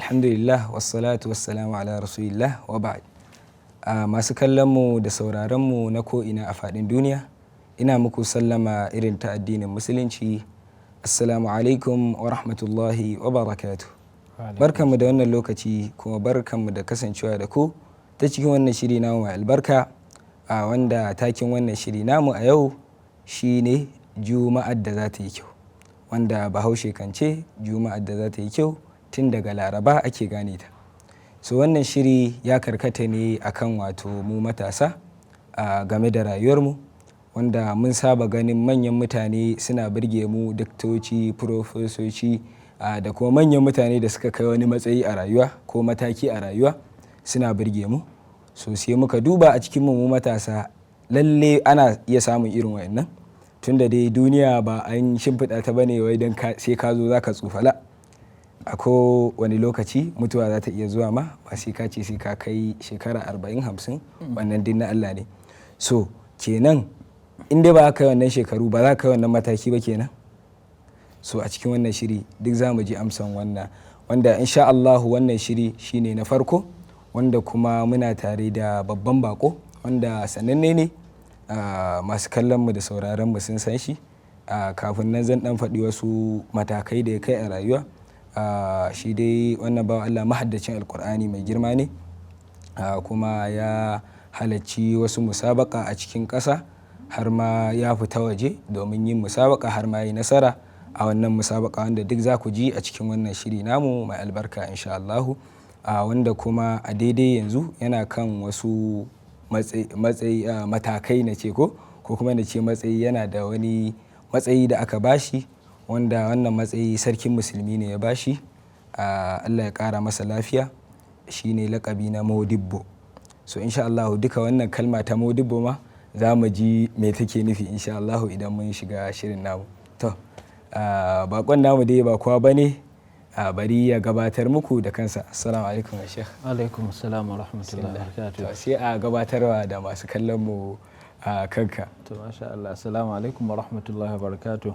Alhamdulillah, wassalatu wassalamu ala rasulillah, wa ba'd. Masu kallon mu da sauraron mu na ko'ina a faɗin duniya, ina muku sallama irin ta addinin Musulunci: assalamu alaikum wa rahmatullahi wa barakatuh. Barkanmu da wannan lokaci, kuma barkanmu da kasancewa da ku ta cikin wannan shiri namu mai albarka, a wanda taken wannan shiri namu a yau shine "Juma'ar da za ta yi kyau", wanda Bahaushe kan ce juma'ar da za ta yi kyau tun daga Laraba ake gane ta. So wannan shiri ya karkata ne akan wato mu matasa a game da rayuwarmu, wanda mun saba ganin manyan mutane suna birge mu, daktoci, profesoci, da kuma manyan mutane da suka kai wani matsayi a rayuwa ko mataki a rayuwa suna birge mu. So sai muka duba a cikin mu matasa, lalle ana iya samun irin wayannan, tunda dai duniya ba an shimfiɗa ta bane wai don sai ka zo za ka tsufala. A ko wani lokaci mutuwa za ta iya zuwa ma, ba sai ka ce sai ka kai shekara 40, 50, wannan din na Allah ne. So kenan in dai ba ka kai wannan shekaru ba, za ka kai wannan mataki ba kenan. So a cikin wannan shiri duk za mu ji amsan wannan, wanda insha Allah wannan shiri shine na farko, wanda kuma muna tare da babban bako wanda sananne ne, masu kallon mu da sauraron mu sun san shi. Kafin nan zan dan faɗi wasu matakai da ya kai a rayuwa. Shi dai wannan bawan Allah mahaddacin Alkur'ani mai girma ne, kuma ya halarci wasu musabaka a cikin ƙasa, har ma ya fita waje domin yin musabaka, har ma yi nasara a wannan musabaka, wanda duk za ku ji a cikin wannan shiri namu mai albarka insha Allahu. Wanda kuma a daidai yanzu yana kan wasu matsayi, matakai na ce ko kuma na ce matsayi, yana da wani matsayi da aka bashi, wanda wannan matsayi Sarkin Musulmi ne ya bashi, Allah ya kara masa lafiya, shine lakabi na Modibbo. So insha Allah duka wannan kalma ta Modibbo ma za mu ji me take nufi insha Allah idan mun shiga shirin namu. To bakon namu dai ba kowa bane, bari ya gabatar muku da kansa. Assalamu alaikum ya Sheikh. Alaikum assalam wa rahmatullahi wa barakatuh. To sai a gabatarwa da masu kallon mu a kanka. To masha Allah, assalamu alaikum wa rahmatullahi wa barakatuh.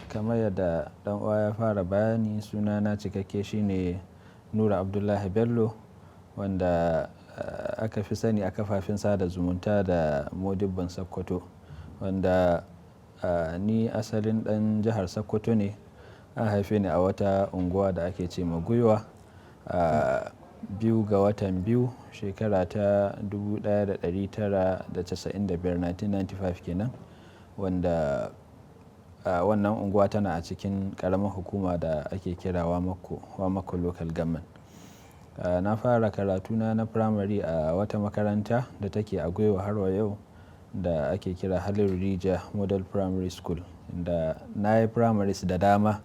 Kamar yadda dan uwa ya fara bayani, sunana cikakke shine Nura Abdullahi Bello, wanda aka fi sani a kafafen sada zumunta da Modibban Sokoto, wanda ni asalin dan jihar Sokoto ne. An haife ni a wata unguwa da ake ce Gwiwa, a 2 ga watan 2, shekara ta 1995, 1995 kenan, wanda wannan unguwa tana a cikin karamar hukuma da ake kira Wamako Local Government. Na fara karatuna na primary a wata makaranta da take a Gwiwa har wa yau da ake kira Haliru Rija Model Primary School, da na yi primaries da dama.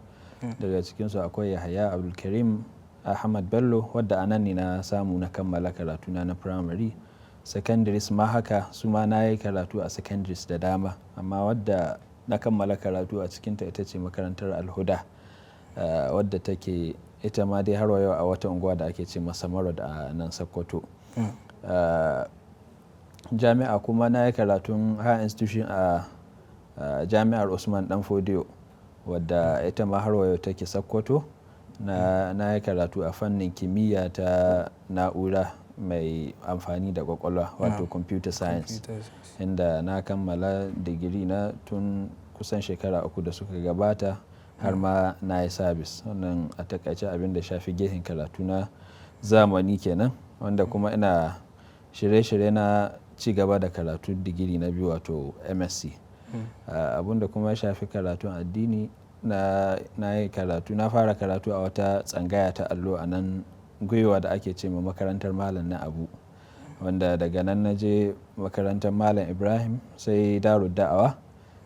Daga cikinsu akwai Yahaya Abdulkarim Ahmad Bello, wadda a nan ne na samu na kammala karatuna na primary. Secondaries ma haka, su ma na yi karatu a secondaries da dama, amma wadda na kammala karatu a cikinta ita ce makarantar Alhuda, wadda take ita ma dai har wa yau a wata unguwa da ake ce masa Marod a nan Sokoto. Jami'a kuma na yi karatun higher institution a Jami'ar Usman Dan Fodiyo, wadda ita ma har wa yau take Sokoto. Na yi karatu a fannin kimiyya ta na'ura mai amfani da kwakwalwa, wato computer science, inda na kammala digiri na tun kusan shekara 3 da suka gabata, har ma na yi sabis. Wannan a takaice abin da shafi gehen karatu na zamani kenan, wanda kuma ina shirye-shirye na ci gaba da karatu digiri na biyu, wato MSc. Abin da kuma ya shafi karatun addini, na yi karatu, na fara karatu a wata tsangaya ta allo a nan Gwiwa da ake ce ma makarantar Malam na Abu, wanda daga nan na je makarantar Malam Ibrahim, sai Daru Da'awa,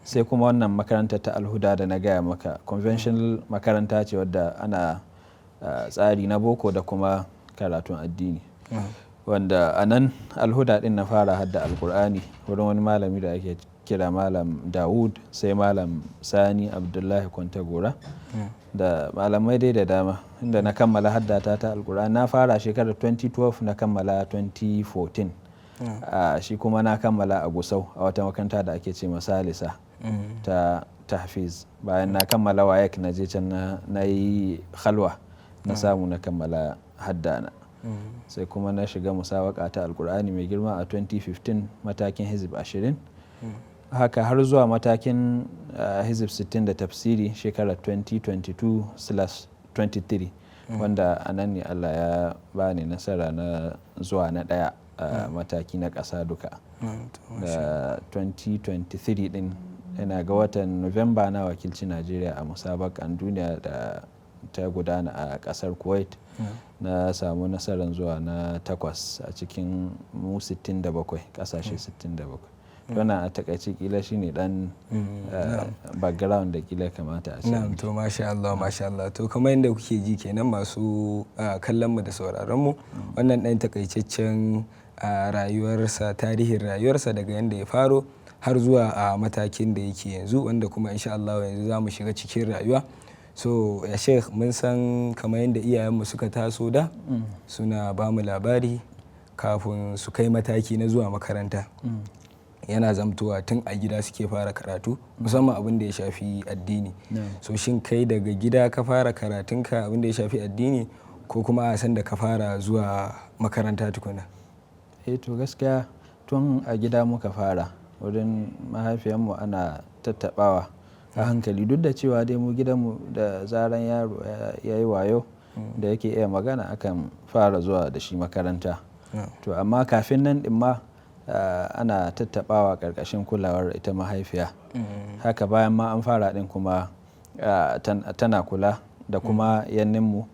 sai kuma wannan makarantar ta Alhuda da na gaya maka. Conventional makaranta ce wadda ana tsari na boko da kuma karatun addini. Wanda a nan Alhuda din na fara hadda Alkur'ani wurin wani malami da ake kira Malam Dawud, sai Malam Sani Abdullahi Kwantagora da malamai dai da dama, inda na kammala haddata ta Alkur'ani. Na fara shekarar 2012, na kammala 2014. Shi kuma na kammala a Gusau, a wata makaranta da ake ce Masalisa ta Tahfiz. Bayan na kammala WAEC, na je can na yi halwa, na samu na kammala haddana. Sai kuma na shiga musabaka ta Alkur'ani mai girma a 2015, matakin hizib 20, haka har zuwa matakin hizib 60 da tafsiri shekarar 2022/23, wanda a nan ne Allah ya bani nasara na zuwa na ɗaya a mataki na ƙasa duka. Da 2023 din, ina ga watan Nuwamba, na wakilci Najeriya a musabakan duniya da ta gudana a kasar Kuwait. Na samu nasarar zuwa na takwas a cikin mu 67, kasashe 67. Wannan a takaice kila shine dan background da kila kamata a ce. Na'am, to masha Allah, masha Allah. To kamar yadda kuke ji kenan, masu kallon mu da sauraron mu, wannan dan takaitaccen rayuwarsa, tarihin rayuwarsa daga yadda ya faro har zuwa a matakin da yake yanzu, wanda kuma insha Allah yanzu za mu shiga cikin rayuwa. So ya Sheikh, mun san kamar yadda iyayenmu suka taso da suna ba mu labari, kafin su kai mataki na zuwa makaranta, yana zamtowa tun a gida suke fara karatu, musamman abin da ya shafi addini. So shin kai daga gida ka fara karatunka, abin da ya shafi addini, ko kuma a san da ka fara zuwa makaranta tukuna? Eh, to gaskiya tun a gida muka fara, wurin mahaifiyarmu, ana tattabawa a hankali. Duk da cewa dai mu gidanmu da zaran yaro ya yi wayo da yake iya magana, akan fara zuwa da shi makaranta. To amma kafin nan din ma ana tattabawa karkashin kulawar ita mahaifiya. Haka bayan ma an fara din kuma tana kula da kuma yanninmu,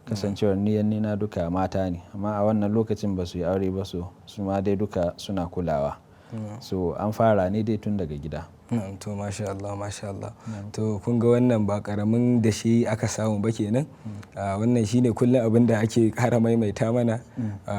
kasancewar ni yannina duka mata ne, amma a wannan lokacin ba su yi aure ba, su ma dai duka suna kulawa. So an fara ne dai tun daga gida. Na'am, to masha Allah, masha Allah. To kun ga wannan ba karamin da shi aka samu ba kenan. Wannan shine kullum abin da ake kara maimaita mana,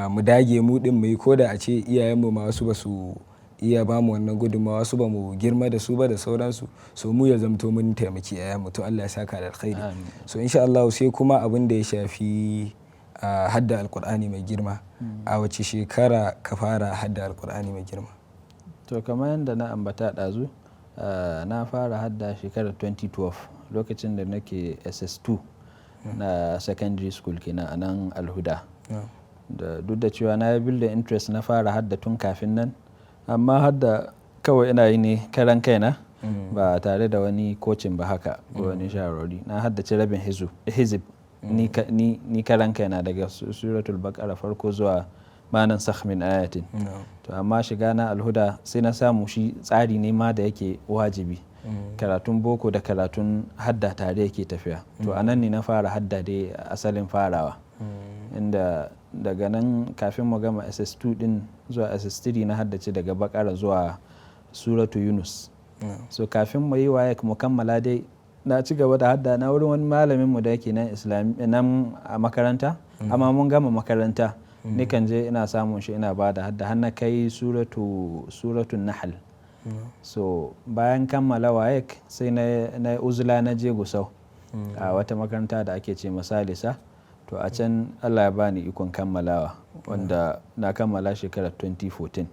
mu dage mu din mu yi, koda a ce iyayenmu ma wasu ba su iya ba mu wannan gudunmawa, wasu ba mu girma da su ba da sauransu, so mu ya zamto mun taimaki iyayenmu. To Allah ya saka da alkhairi. So insha Allah sai kuma abin da ya shafi hadda Alkur'ani mai girma. A wace shekara ka fara hadda Alkur'ani mai girma? To kamar yadda na ambata ɗazu, na fara hadda shekarar 2012, lokacin da nake SS2 na secondary school kenan, a nan Alhuda. Da duk da cewa na yi building interest, na fara hadda tun kafin nan, amma hadda kawai ina yi ne karan kaina, ba tare da wani coaching ba haka ko wani shawarwari. Na haddace rabin hizib ni karan kaina, daga Suratul Baqara farko zuwa ma nansakh min ayatin. To amma shiga na Alhuda sai na samu shi tsari ne ma da yake wajibi, karatun boko da karatun hadda tare yake tafiya. To a nan ne na fara hadda dai asalin farawa, inda daga nan kafin mu gama SS2 din zuwa SS3, na haddace daga Bakara zuwa Suratu Yunus. So kafin mu yi WAEC mu kammala dai, na ci gaba da hadda na wurin wani malamin mu da yake nan Islami nan a makaranta. Amma mun gama makaranta, nikan je ina samun shi ina ba da hadda har na kai Suratun Nahl. So bayan kammala WAEC sai na uzula, na je Gusau a wata makaranta da ake ce Masalisa. To a can Allah ya bani ikon kammalawa, wanda na kammala shekarar 2014.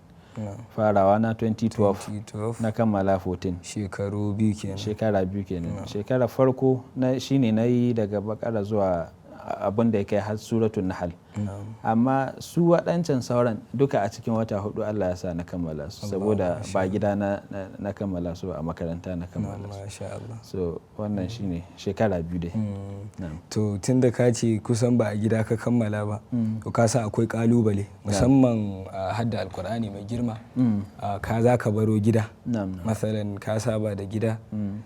Farawa na 2012, na kammala 14. Shekaru 2 kenan. Shekara 2 kenan. Shekara farko na shine na yi daga Bakara zuwa abin da ya kai har Suratul Nahl. Amma su waɗancan sauran duka a cikin wata 4 Allah ya sa na kammala su, saboda ba gida na kammala su, a makaranta na kammala su. So wannan shine shekara 2 dai. To tun da ka ce kusan ba a gida ka kammala ba, to ka san akwai kalubale, musamman hadda Alkur'ani mai girma. Ka za ka baro gida, masalan ka saba da gida,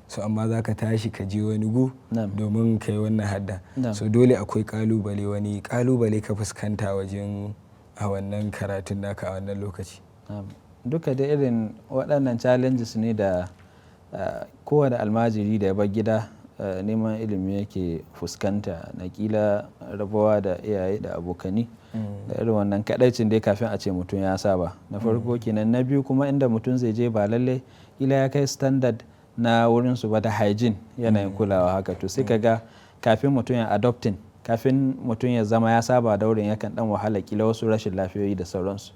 so amma za ka tashi ka je wani gu domin ka yi wannan hadda, so dole akwai kalubale. Wani kalubale ka fuskanta wajen a wannan karatun naka a wannan lokaci? Duka da irin waɗannan challenges ne da kowane almajiri da ya bar gida neman ilimi yake fuskanta, na kila rabuwa da iyaye da abokani. Da irin wannan kadaicin dai kafin a ce mutum ya saba. Na farko kenan. Na biyu kuma, inda mutum zai je ba lalle ila ya kai standard na wurin su ba da hygiene, yanayin kulawa haka. To sai kaga kafin mutum ya adopting, kafin mutum ya zama ya saba da wurin, yakan dan wahala, kila wasu rashin lafiyoyi da sauransu.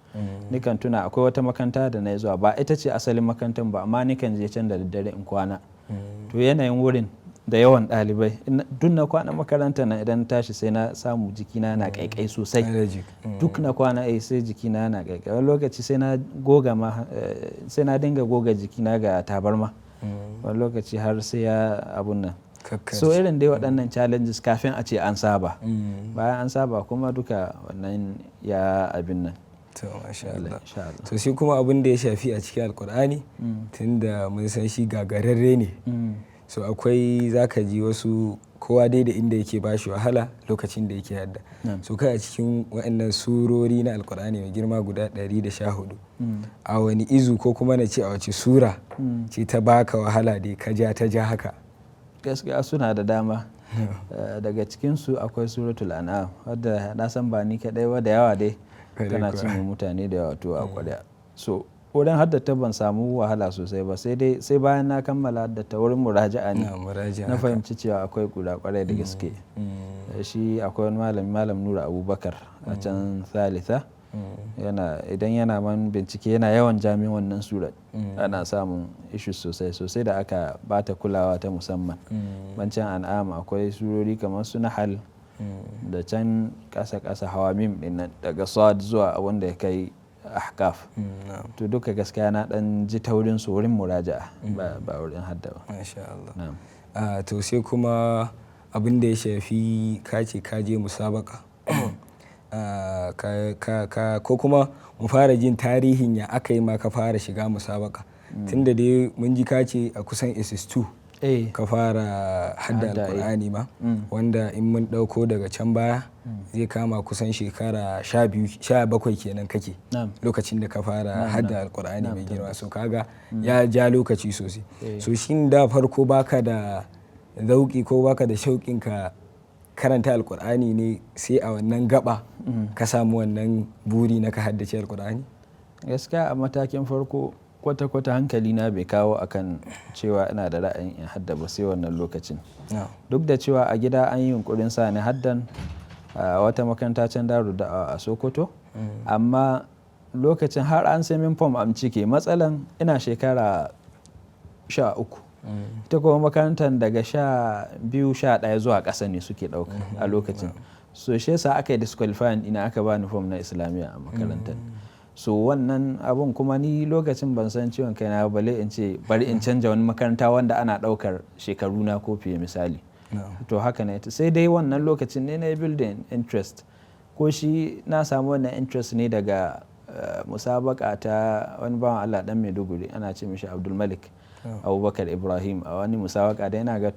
Nikan tuna akwai wata makaranta da na yi zuwa, ba ita ce asalin makarantar ba, amma nikan je can da daddare in kwana. To yanayin wurin da yawan ɗalibai, duk na kwana makarantar na, idan tashi sai na samu jikina na kaikai sosai. Allergic. Duk na kwana, sai jikina na kaikai. Wani lokaci sai na goga ma, sai na dinga goga jikina ga tabarma. Wani lokaci har sai ya abun nan. Kakkarce. So irin dai waɗannan challenges kafin a ce an saba. Bayan an saba kuma duka wannan ya abin nan. To, masha Allah. Insha Allah. To, shi kuma abin da ya shafi a cikin Alkur'ani, tunda mun san shi gagararre ne, so akwai zaka ji wasu, kowa dai da inda yake bashi wahala lokacin da yake hadda. So kai, a cikin waɗannan surori na Alkur'ani mai girma guda 114, a wani izu ko kuma na ce a wace sura ce ta baka wahala dai ka ja ta ja haka? Gaskiya suna da dama. Daga cikinsu akwai Suratul An'am, wadda na san ba ni kaɗai ba, da yawa dai Kwarai tana kuwa. cinye mutane da yawa to a kwarya. So wurin haddata ban samu wahala sosai ba, sai dai sai bayan na kammala haddata, wurin muraja'a ne Na muraja'a na haka. fahimci cewa akwai kura kwarai da gaske. Shi akwai wani malami, Malam Nura Abubakar, a can Thalitha, yana idan yana man bincike yana yawan jami'in wannan surat, ana samun issues sosai sosai da aka bata kulawa ta musamman. Bancin An'am akwai surori kamar su Nahal da can kasa kasa Hawamim din nan, daga Sad zuwa wanda ya kai Ahqaf. To duka gaskiya na dan ji taurin su wurin muraja'a, ba wurin hadda ba. Masha Allah. Na'am. Ah, to sai kuma abin da ya shafi ka ce ka je musabaka. Ah, ko kuma mu fara jin tarihin ya aka yi ma ka fara shiga musabaka, tunda dai mun ji ka ce a kusan SS2 ka fara hadda Hadda, eh. Alkur'ani ma, wanda in mun ɗauko daga can baya zai kama kusan shekara 12, 17 kenan kake lokacin da ka fara hadda Alkur'ani mai girma. So kaga ya ja lokaci sosai. So shin da farko baka da zauki ko baka da shauƙin ka karanta Alkur'ani ne, sai a wannan gaba ka samu wannan buri na ka haddace Alkur'ani? Gaskiya a matakin farko kwata-kwata hankali na bai kawo akan cewa ina da ra'ayin in hadda ba sai wannan lokacin. Duk da cewa a gida an yi yunkurin sa ni haddan a wata makaranta can Daru da a Sokoto, amma lokacin har an sai min fom am cike. Matsalan ina shekara 13, ita kuma makarantar daga 12, 11 zuwa ƙasa ne suke ɗauka a lokacin. So shi yasa aka yi disqualifying ina, aka bani fom na Islamiyya a makarantar. So wannan abun kuma ni lokacin ban san ciwon kaina ba, balle in ce bari in canja wani makaranta wanda ana ɗaukar shekaru na ko fiye misali. To haka ne, sai dai wannan lokacin ne na yi building interest, ko shi na samu wannan interest ne daga musabaka ta wani bawan Allah dan Maiduguri, ana ce mishi Abdul Malik Abubakar Ibrahim, a wani musabaka da yana ga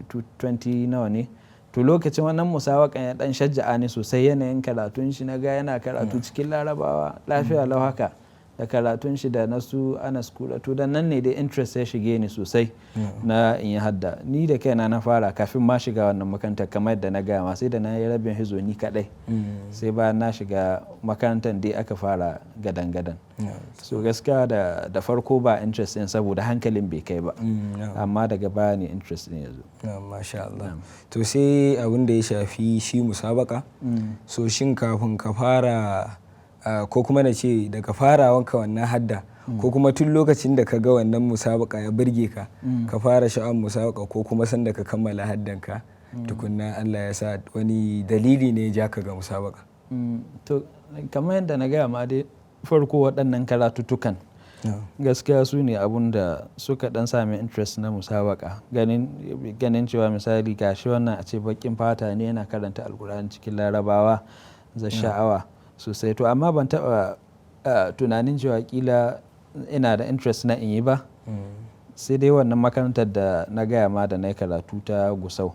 20 nawa ne. To lokacin wannan musabakan ya dan shajja'a ne sosai, yanayin karatun shi na ga yana karatu cikin Larabawa lafiya lau haka, da karatun shi da nasu Anas Kura. To da nan ne dai interest ya shige ni sosai na in yi hadda. Ni da kaina na fara kafin ma shiga wannan makarantar, kamar yadda na gaya ma, sai da na yi rabin hizo ni kadai, sai bayan na shiga makarantar dai aka fara gadan-gadan. So gaskiya da farko ba interest din saboda hankalin bai kai ba, amma daga baya ne interest din ya zo. Masha Allah. To sai abin da ya shafi shi musabaka. So shin kafin ka fara, ko kuma na ce daga farawanka wannan hadda, ko kuma tun lokacin da ka ga wannan musabaka ya burge ka, ka fara sha'awar musabaka, ko kuma sanda ka kammala haddanka tukunna Allah ya sa wani dalili ne ya ja ka ga musabaka? To kamar yadda na gaya ma dai farko, waɗannan karatuttukan gaskiya su ne abun da suka dan sami interest na musabaka. Ganin cewa misali gashi wannan a ce baƙin fata ne yana karanta Alkur'ani cikin Larabawa, za sha'awa sosai. To amma ban taɓa tunanin cewa kila ina da interest na in yi ba, sai dai wannan makarantar da na gaya ma da na yi karatu ta Gusau.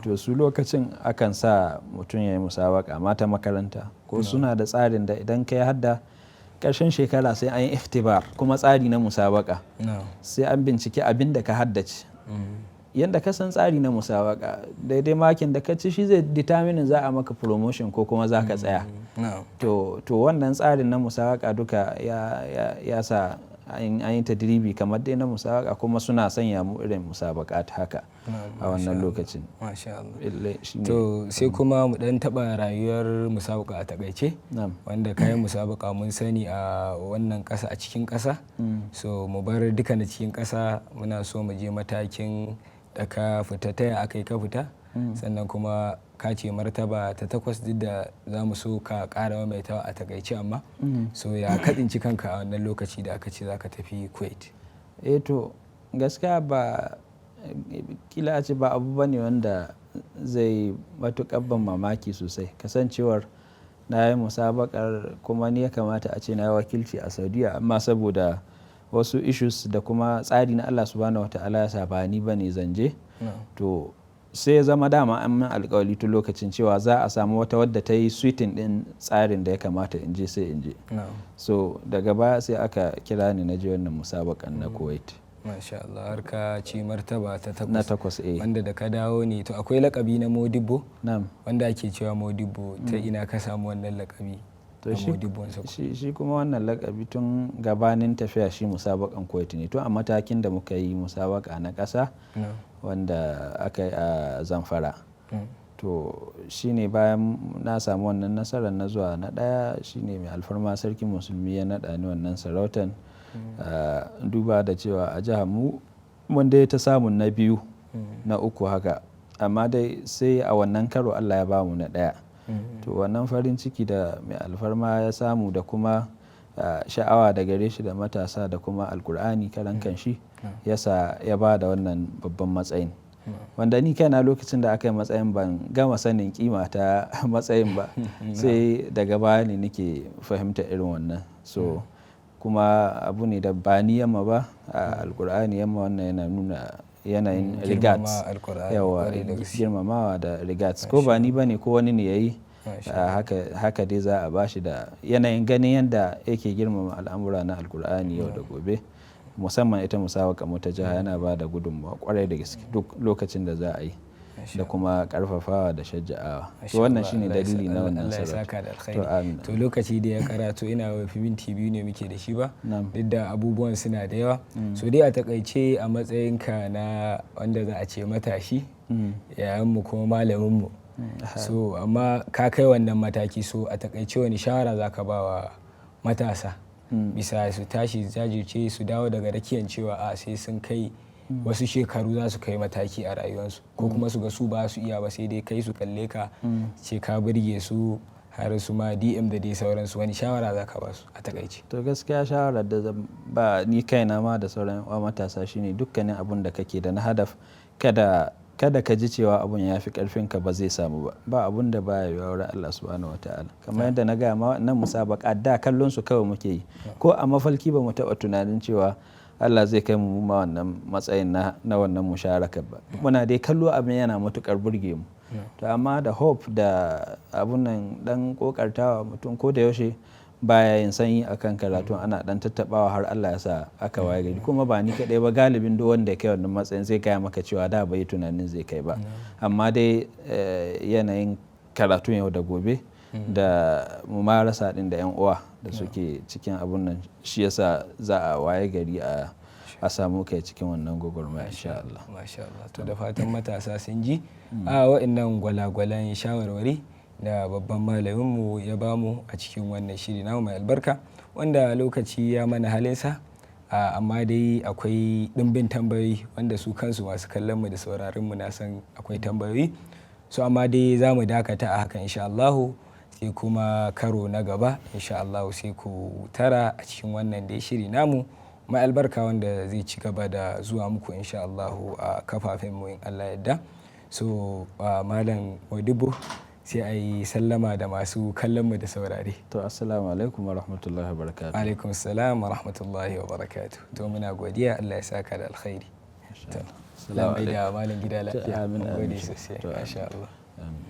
To su lokacin akan sa mutum ya yi musabaka mata makaranta, ko suna da tsarin da idan ka yi hadda ƙarshen shekara sai an yi ikhtibar, kuma tsari na musabaka, sai an binciki abin da ka haddace. Yadda ka san tsari na musabaka, daidai makin da ka ci shi zai determine za a maka promotion ko kuma za ka tsaya. To wannan tsarin na musabaka duka ya sa an yi tadribi kamar dai na musabaka, kuma suna sanya mu irin musabakat haka a wannan lokacin. Masha Allah. To sai kuma mu dan taba rayuwar musabaka a takaice, wanda kayan musabaka mun sani a wannan kasa, a cikin kasa. So mu bar duka na cikin kasa, muna so mu je matakin da ka fita, taya aka yi ka fita, sannan kuma ka ce martaba ta 8, duk da za mu so ka ƙara maimaitawa a takaice, amma so ya ka tsinci kanka a wannan lokaci da aka ce za ka tafi Kuwait? To gaskiya ba kila a ce ba abu bane wanda zai matuƙar ban mamaki sosai, kasancewar na yi musabakar kuma ni ya kamata a ce na yi wakilci a Saudiya, amma saboda wasu issues da kuma tsari na Allah subhanahu wataala ya sa ba ni bane zanje. To sai ya zama dama an min alkawali tun lokacin cewa za a samu wata wadda ta yi suiting din tsarin da ya kamata in je, sai in je. So daga baya sai aka kira ni na je wannan musabakan na Kuwait. Masha Allah, har ka ci martaba ta 8. Na 8, eh. Wanda da ka dawo ne, to akwai lakabi na Modibbo. Wanda ake cewa Modibbo, ta ina ka samu wannan lakabi? To shi kuma wannan lakabi tun gabanin tafiya shi musabakan Kuwait ne, tun a matakin da muka yi musabaka na ƙasa wanda aka yi a Zamfara. To shine bayan na samu wannan nasarar na zuwa na 1, shine mai alfarma sarkin musulmi ya naɗa ni wannan sarautan. Duba da cewa a jihar mu mun dai ta samun na 2, na 3 haka, amma dai sai a wannan karo Allah ya bamu na 1. To wannan farin ciki da mai alfarma ya samu da kuma sha'awa da gare shi da matasa da kuma alkur'ani karan kanshi yasa ya ba da wannan babban matsayin. Wanda ni kaina lokacin da aka yi matsayin ban gama sanin kima ta matsayin ba, sai daga baya ne nake fahimta irin wannan. So kuma abu ne da ba ni yamma ba, alkur'ani yamma wannan yana nuna yanayin regards, yawa girmamawa da regards, ko ba ni bane ko wani ne yayi, haka dai za a bashi da yanayin ganin yadda yake girmama al'amura na alkur'ani yau da gobe, musamman ita musabaka mu ta jiha yana ba da gudunmawa kwarai da gaske duk lokacin da za a yi, da kuma karfafawa da shajja'awa. To wannan shine dalili na wannan sarauta. To amin. To lokaci da ya karatu ina fi minti 2 ne muke da shi ba, duk da abubuwan suna da yawa. So dai a takaice a matsayinka na wanda za a ce matashi, yayanmu kuma malaminmu, so amma ka kai wannan mataki, so a takaice wani shawara za ka ba wa matasa bisa su tashi jajirce su dawo daga rakiyan cewa a sai sun kai wasu shekaru za su kai mataki a rayuwarsu, ko kuma su ga su ba su iya ba sai dai kai su kalle ka ce ka burge su har su ma DM da dai sauransu, wani shawara za ka ba su a takaice? To gaskiya shawarar da ba ni kaina ma da sauran matasa shine dukkanin abun da kake da na hadaf, kada ka ji cewa abun ya fi karfin ka ba zai samu ba. Ba abun da baya yiwuwa wurin Allah subhanahu wataala. Kamar yadda na gaya ma wannan musabaka da kallon su kawai muke yi, ko a mafalki ba mu taɓa tunanin cewa Allah zai kai mu ma wannan matsayin na wannan musharakar ba. Muna dai kallo abin yana matukar burge mu. To amma da hope da abun nan dan kokartawa mutum ko da yaushe baya yin sanyi akan karatu, ana dan tattabawa har Allah ya sa aka waye gari. Kuma ba ni kadai ba, galibin duk wanda ya kai wannan matsayin zai gaya maka cewa da bai tunanin zai kai ba. Amma dai yanayin karatun yau da gobe da mumarasa din da yan uwa da suke cikin abun nan shi yasa za a waye gari a samu kai cikin wannan gwagwarmaya insha Allah. Masha Allah. To da fatan matasa sun ji a wa'annan gwalagwalan shawarwari da babban malaminmu ya bamu a cikin wannan shiri namu mai albarka, wanda lokaci ya mana halinsa, amma dai akwai ɗimbin tambayoyi wanda su kansu masu kallon mu da sauraron mu na san akwai tambayoyi. So amma dai za mu dakata a haka insha Allahu, sai kuma karo na gaba insha Allahu sai ku tara a cikin wannan dai shiri namu mai albarka wanda zai ci gaba da zuwa muku insha Allahu a kafafen mu in Allah yadda. So Malam Modibbo sai a yi sallama da masu kallon mu da saurare. To assalamu alaikum wa rahmatullahi wa barakatuh. Alaikum salam wa rahmatullahi wa barakatuh. To muna godiya, Allah ya saka da alkhairi. Assalamu alaikum. Malam gida lafiya. Amin. Gode sosai. Masha Allah. Amin.